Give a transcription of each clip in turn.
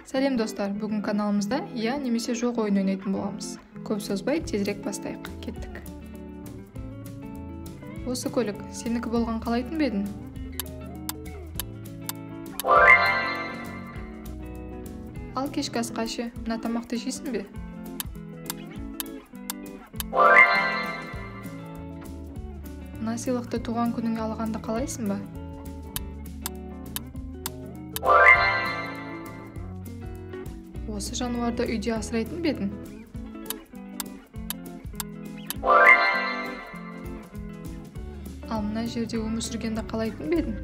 Сәлем достар, бүгін каналымызда иә немесе жоқ ойын ойнайтын боламыз. Көп созбай тезірек бастайық. Кеттік. Осы көлік сенікі болған қалайтын ба едің? Ал кешкі асқа ше, мына тамақты жейсің бе? Мына сыйлықты туған күніңе алғанды қалайсың ба? Осы жануарды үйде асырайтын ба едің? Ал мына жерде өмір сүргенді қалайтын ба едің?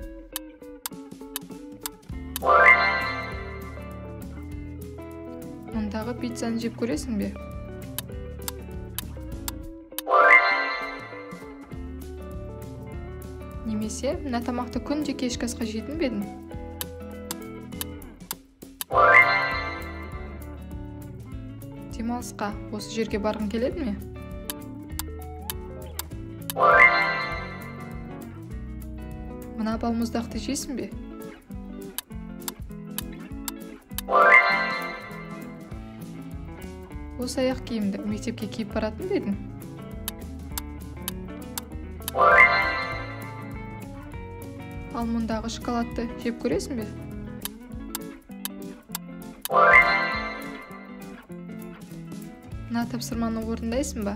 Мұндағы пиццаны жеп көресің бе? Немесе мына тамақты күнде кешкі асқа жейтін бе едің? Демалысқа осы жерге барғың келеді ме? Мына балмұздақты жейсің бе? Осы аяқ киімді мектепке киіп баратын ба едің? Ал мұндағы шоколадты жеп көресің бе? Мына тапсырманы орындайсың ба?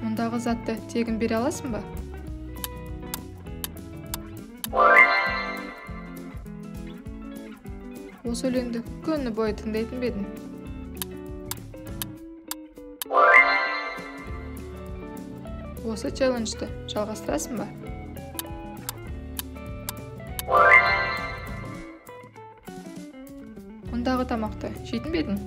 Мұндағы затты тегін бере аласың ба? Осы өлеңді күні бойы тыңдайтын ба едің? Осы челленджді жалғастырасың ба? Мұндағы тамақты жейтін бе едің?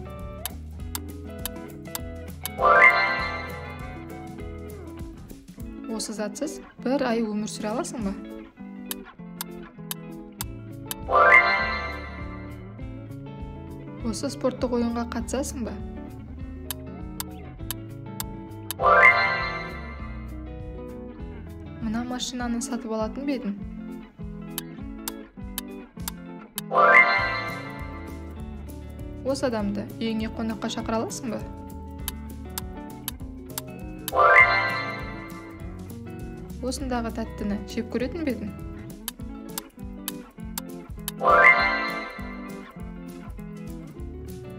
Осы затсыз бір ай өмір сүре аласың ба? Осы спорттық ойынға қатысасың ба? Мына машинаны сатып алатын ба едің? Осы адамды үйіңе қонаққа шақыра аласың ба? Осындағы тәттіні жеп көретін бе едің?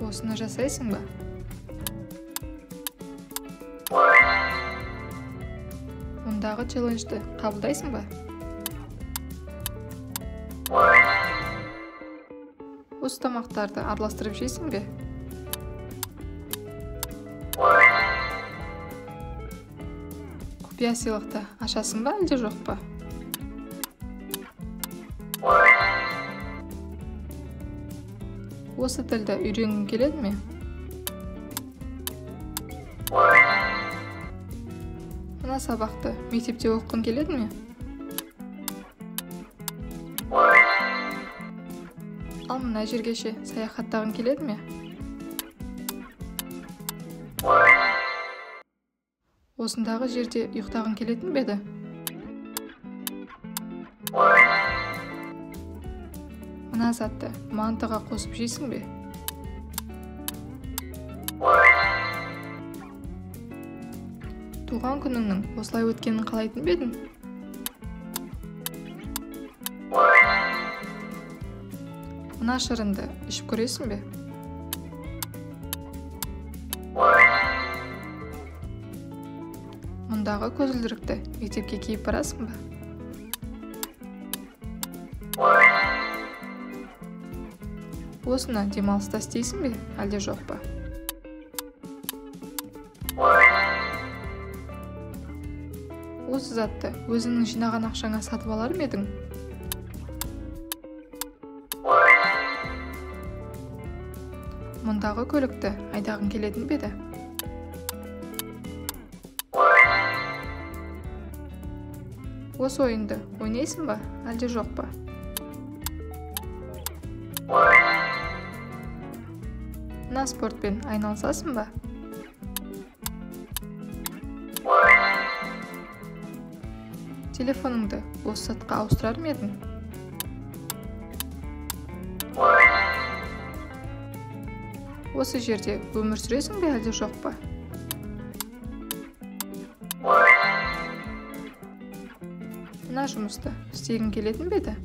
Осыны жасайсың ба? Мұндағы челленджді қабылдайсың ба? Осы тамақтарды араластырып жейсің бе? Құпия сыйлықты ашасың ба, әлде жоқ па? Осы тілді үйренгің келеді ме? Мына сабақты мектепте оқығың келеді ме? Ал мына жерге ше саяхаттағың келеді ме? Осындағы жерде ұйықтағың келетін бе еді? Мына затты мантыға қосып жейсің бе? Туған күніңнің осылай өткенін қалайтын ба едің? Мына шырынды ішіп көресің бе? Мұндағы көзілдірікті мектепке киіп барасың ба? Осыны демалыста істейсің бе, әлде жоқ па? Осы затты өзіңнің жинаған ақшаңа сатып алар ма едің? Мұндағы көлікті айдағың келетін бе еді? Осы ойынды ойнайсың ба, әлде жоқ па? Мына спортпен айналысасың ба? Телефоныңды осы затқа ауыстырар ма едің? Осы жерде өмір сүресің бе әлде жоқ па? Мына жұмысты істегің келетін бе еді?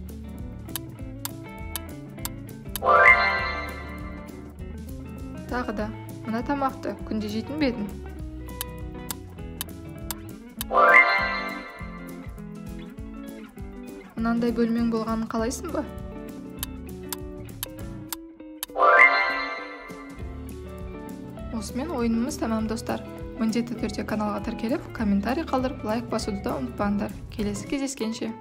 Тағы да мына тамақты күнде жейтін бе едің? Мынандай бөлмең болғанын қалайсың ба? Осымен ойынымыз тәмам, достар. Міндетті түрде каналға тіркеліп, комментарий қалдырып, лайк басуды да ұмытпаңдар. Келесі кездескенше.